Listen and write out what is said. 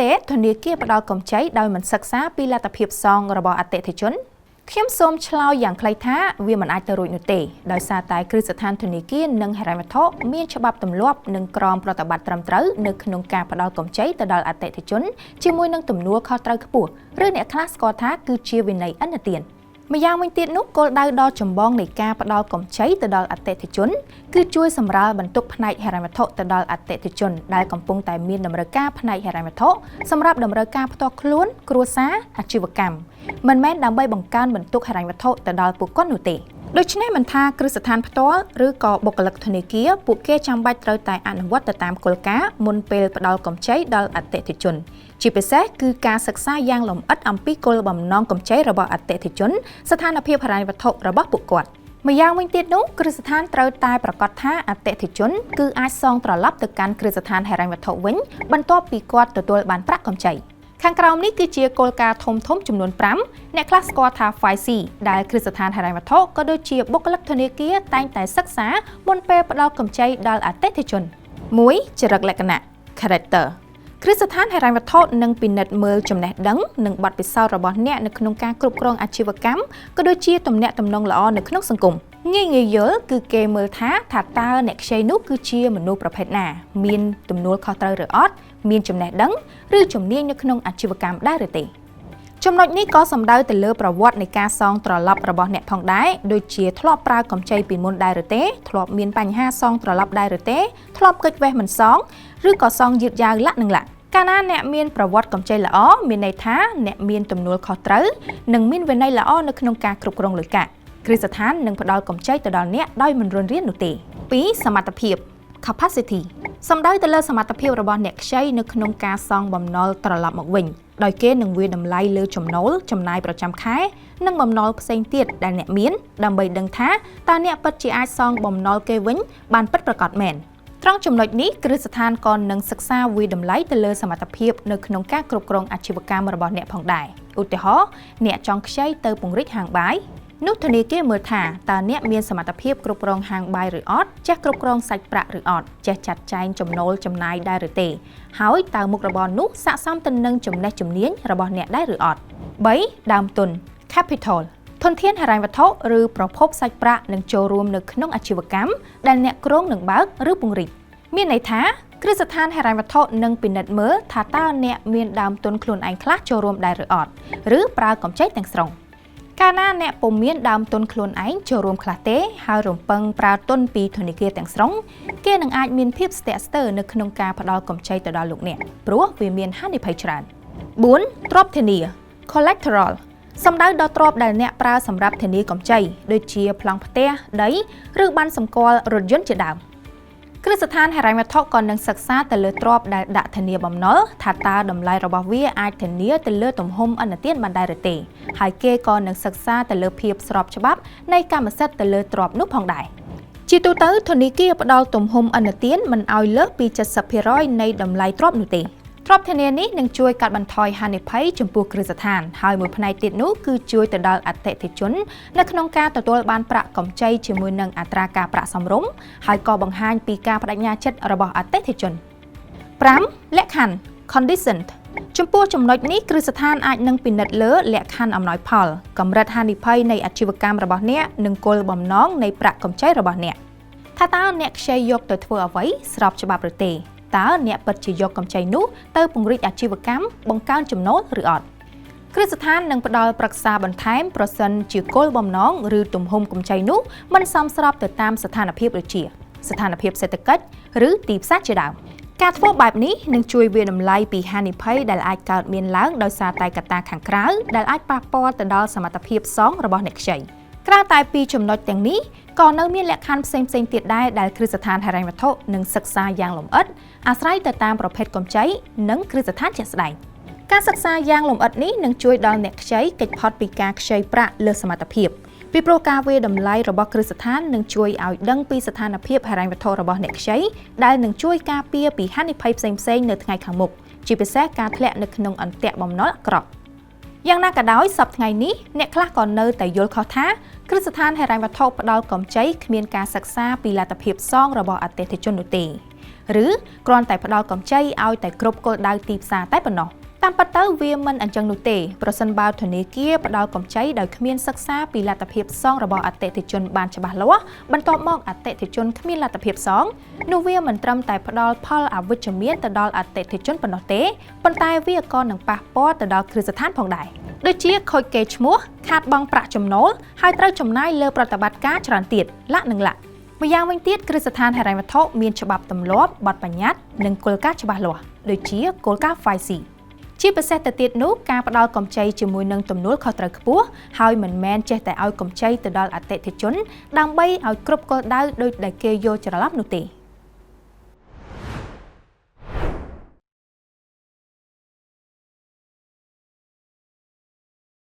ទេធនាគារផ្ដល់កម្ចីដោយមិនសិក្សាពីលទ្ធភាពសងរបស់អតិថិជនខ្ញុំសូមឆ្លើយយ៉ាងខ្លីថាវាមិនអាចទៅរួចនោះទេដោយសារតែគ្រឹះស្ថានធនាគារនិងហិរញ្ញវត្ថុមានច្បាប់ទម្លាប់និងក្រមប្រតិបត្តិត្រឹមត្រូវនៅក្នុងការផ្ដល់កម្ចីទៅដល់អតិថិជនជាមួយនឹងទំនួលខុសត្រូវខ្ពស់ឬអ្នកខ្លះស្គាល់ថាគឺជាវិន័យឥណទានម្យ៉ាងវិញទៀតនោះគោលដៅដ៏ចម្បងនៃការផ្ដល់កម្ចីទៅដល់អតិថិជនគឺជួយសម្រាលបន្ទុកផ្នែកហិរញ្ញវត្ថុទៅដល់អតិថិជនដែលកំពុងតែមានតម្រូវការផ្នែកហិរញ្ញវត្ថុសម្រាប់តម្រូវការផ្ទាល់ខ្លួនគ្រួសារអាជីវកម្មមិនមែនដើម្បីបង្កើនបន្ទុកហិរញ្ញវត្ថុទៅដល់ពួកគាត់នោះទេដូច្នេះមិនថាគ្រឹះស្ថានផ្ទាល់ឬក៏បុគ្គលិកធនាគារពួកគេចាំបាច់ត្រូវតែអនុវត្តទៅតាមគោលការណ៍មុនពេលផ្ដល់កម្ចីដល់អតិថិជនជាពិសេសគឺការសិក្សាយ៉ាងលម្អិតអំពីគោលបំណងកម្ចីរបស់អតិថិជនស្ថានភាពហិរញ្ញវត្ថុរបស់ពួកគាត់ម្យ៉ាងវិញទៀតនោះគ្រឹះស្ថានត្រូវតែប្រាកដថាអតិថិជនគឺអាចសងត្រឡប់ទៅកាន់គ្រឹះស្ថានហិរញ្ញវត្ថុវិញបន្ទាប់ពីគាត់ទទួលបានប្រាក់កម្ចីខាងក្រោមនេះគឺជាគោលការណ៍ធំៗចំនួន5អ្នកខ្លះស្គាល់ថា 5C ដែលគ្រឹះស្ថានហិរញ្ញវត្ថុក៏ដូចជាបុគ្គលិកធនាគារតែងតែសិក្សាមុនពេលផ្ដល់កម្ចីដល់អតិថិជន1ចរិតលក្ខណៈ Character គ្រឹះស្ថានហិរញ្ញវត្ថុនឹងពិនិត្យមើលចំណេះដឹងនិងបទពិសោធន៍របស់អ្នកនៅក្នុងការគ្រប់គ្រងអាជីវកម្មក៏ដូចជាទំនាក់ទំនងល្អនៅក្នុងសង្គមងាយយល់គឺគេមើលថាតើអ្នកខ្ចីនោះគឺជាមនុស្សប្រភេទណាមានទំនួលខុសត្រូវឬអត់មានចំណេះដឹងឬជំនាញនៅក្នុងអាជីវកម្មដែរឬទេចំណុចនេះក៏សំដៅទៅលើប្រវត្តិនៃការសងត្រឡប់របស់អ្នកផងដែរដូចជាធ្លាប់ប្រើកម្ចីពីមុនដែរឬទេធ្លាប់មានបញ្ហាសងត្រឡប់ដែរឬទេធ្លាប់គេចវេះមិនសងឬក៏សងយឺតយ៉ាវលាក់នឹងលាក់កាលណាអ្នកមានប្រវត្តិកម្ចីល្អមានន័យថាអ្នកមានទំនួលខុសត្រូវនិងមានវិន័យល្អនៅក្នុងការគ្រប់គ្រងលុយកាក់គ្រឹះស្ថាននឹងផ្ដល់កម្ចីទៅដល់អ្នកដោយមិនរុនរាននោះទេ2សមត្ថភាព capacity សំដៅទៅលើសមត្ថភាពរបស់អ្នកខ្ចីនៅក្នុងការសងបំណុលត្រឡប់មកវិញដោយគេនឹងវាយតម្លៃលើចំណូលចំណាយប្រចាំខែនិងបំណុលផ្សេងទៀតដែលអ្នកមានដើម្បីដឹងថាតើអ្នកពិតជាអាចសងបំណុលគេវិញបានពិតប្រាកដមែនត្រង់ចំណុចនេះគ្រឹះស្ថានក៏នឹងសិក្សាវាយតម្លៃទៅលើសមត្ថភាពនៅក្នុងការគ្រប់គ្រងអាជីវកម្មរបស់អ្នកផងដែរឧទាហរណ៍អ្នកចង់ខ្ចីទៅពង្រីកហាងបាយនោះធនាគារមើលថាតើអ្នកមានសមត្ថភាពគ្រប់គ្រងហាងបាយឬអត់ចេះគ្រប់គ្រងសាច់ប្រាក់ឬអត់ចេះចាត់ចែងចំណូលចំណាយដែរឬទេហើយតើមុខរបរនោះស័ក្តិសមទៅនឹងចំណេះជំនាញរបស់អ្នកដែរឬអត់3ដើមទុន Capital ធនធានហិរញ្ញវត្ថុឬប្រភពសាច់ប្រាក់នឹងចូលរួមនៅក្នុងអាជីវកម្មដែលអ្នកគ្រោងនឹងបើកឬពង្រីកមានន័យថាគ្រឹះស្ថានហិរញ្ញវត្ថុនឹងពិនិត្យមើលថាតើអ្នកមានដើមទុនខ្លួនឯងខ្លះចូលរួមដែរឬអត់ឬប្រើកម្ចីទាំងស្រុងកាលណាអ្នកពុំមានដើមទុនខ្លួនឯងចូលរួមខ្លះទេហើយរំពឹងប្រើទុនពីធនាគារទាំងស្រុងគេនឹងអាចមានភាពស្ទាក់ស្ទើរនៅក្នុងការផ្ដល់កម្ចីទៅដល់លោកអ្នកព្រោះវាមានហានិភ័យច្រើន4ទ្រព្យធានា Collateral សំដៅដល់ទ្រព្យដែលអ្នកប្រើសម្រាប់ធានាកម្ចីដូចជាប្លង់ផ្ទះដីឬប័ណ្ណសម្គាល់រថយន្តជាដើមគ្រឹះស្ថានហិរញ្ញវត្ថុក៏នឹងសិក្សាទៅលើទ្រព្យដែលដាក់ធានាបំណុលថាតើតម្លៃរបស់វាអាចធានាទៅលើទំហំឥណទានបានដែរឬទេហើយគេក៏នឹងសិក្សាទៅលើភាពស្របច្បាប់នៃកម្មសិទ្ធិទៅលើទ្រព្យនោះផងដែរជាទូទៅធនាគារផ្ដល់ទំហំឥណទានមិនឲ្យលើសពី 70% នៃតម្លៃទ្រព្យនោះទេទ្រព្យធានានេះនឹងជួយកាត់បន្ថយហានិភ័យចំពោះគ្រឹះស្ថានហើយមួយផ្នែកទៀតនោះគឺជួយទៅដល់អតិថិជននៅក្នុងការទទួលបានប្រាក់កម្ចីជាមួយនឹងអត្រាការប្រាក់សមរម្យហើយក៏បង្ហាញពីការប្តេជ្ញាចិត្តរបស់អតិថិជន5លក្ខខណ្ឌ Condition ចំពោះចំណុចនេះគ្រឹះស្ថានអាចនឹងពិនិត្យលើលក្ខខណ្ឌអំណោយផលកម្រិតហានិភ័យនៃអាជីវកម្មរបស់អ្នកនិងគោលបំណងនៃប្រាក់កម្ចីរបស់អ្នកថាតើអ្នកខ្ចីយកទៅធ្វើអ្វីស្របច្បាប់ឬទេតើអ្នកពិតជាយកកម្ចីនោះទៅពង្រីកអាជីវកម្មបង្កើនចំណូលឬអត់គ្រឹះស្ថាននឹងផ្ដល់ប្រឹក្សាបន្ថែមប្រសិនជាគោលបំណងឬទំហំកម្ចីនោះមិនសមស្របទៅតាមស្ថានភាពដូចជាស្ថានភាពសេដ្ឋកិច្ចឬទីផ្សារជាដើមការធ្វើបែបនេះនឹងជួយវាយតម្លៃពីហានិភ័យដែលអាចកើតមានឡើងដោយសារតែកត្តាខាងក្រៅដែលអាចប៉ះពាល់ទៅដល់សមត្ថភាពសងរបស់អ្នកខ្ចីក្រៅតែពីចំណុចទាំងនេះក៏នៅមានលក្ខខណ្ឌផ្សេងៗទៀតដែរដែលគ្រឹះស្ថានហិរញ្ញវត្ថុនឹងសិក្សាយ៉ាងលម្អិតអាស្រ័យទៅតាមប្រភេទកម្ចីនិងគ្រឹះស្ថានជាក់ស្ដែងការសិក្សាយ៉ាងលម្អិតនេះនឹងជួយដល់អ្នកខ្ចីគេចផុតពីការខ្ចីប្រាក់លើសមត្ថភាពពីព្រោះការវាយតម្លៃរបស់គ្រឹះស្ថាននឹងជួយឲ្យដឹងពីស្ថានភាពហិរញ្ញវត្ថុរបស់អ្នកខ្ចីដែលនឹងជួយការពារពីហានិភ័យផ្សេងៗនៅថ្ងៃខាងមុខជាពិសេសការធ្លាក់នៅក្នុងអន្ទាក់បំណុលអាក្រក់យ៉ាងណាក៏ដោយសប្តាហ៍ថ្ងៃនេះអ្នកខ្លះក៏នៅតែយល់ខុសថាគ្រឹះស្ថានហិរញ្ញវត្ថុផ្ដល់កម្ចីគ្មានការសិក្សាពីលទ្ធភាពសងរបស់អតិថិជននោះទេ ឬគ្រាន់តែផ្ដល់កម្ចីឲ្យតែគ្រប់គោលដៅទីផ្សារតែប៉ុណ្ណោះតាមពិតទៅវាមិនអញ្ចឹងនោះទេប្រសិនបើធនាគារផ្ដល់កម្ចីដោយគ្មានសិក្សាពីលទ្ធភាពសងរបស់អតិថិជនបានច្បាស់លាស់បន្ទាប់មកអតិថិជនគ្មានលទ្ធភាពសងនោះវាមិនត្រឹមតែផ្ដល់ផលអវិជ្ជមានទៅដល់អតិថិជនប៉ុណ្ណោះទេប៉ុន្តែវាក៏នឹងប៉ះពាល់ទៅដល់គ្រឹះស្ថានផងដែរដូចជាខូចកេរ្តិ៍ឈ្មោះខាតបង់ប្រាក់ចំណូលហើយត្រូវចំណាយលើប្រតិបត្តិការច្រើនទៀតលៈនិងលៈម្យ៉ាងវិញទៀតគ្រឹះស្ថានហិរញ្ញវត្ថុមានច្បាប់ទម្លាប់បទបញ្ញត្តិនិងគោលការណ៍ច្បាស់លាស់ដូចជាគោលការណ៍ 5C ជាពិសេសទៅទៀតនោះការផ្ដល់កម្ចីជាមួយនឹងទំនួលខុសត្រូវខ្ពស់ហើយមិនមែនចេះតែឲ្យកម្ចីទៅដល់អតិថិជនដើម្បីឲ្យគ្រប់គោលដៅដូចដែលគេយល់ច្រឡំនោះទេ។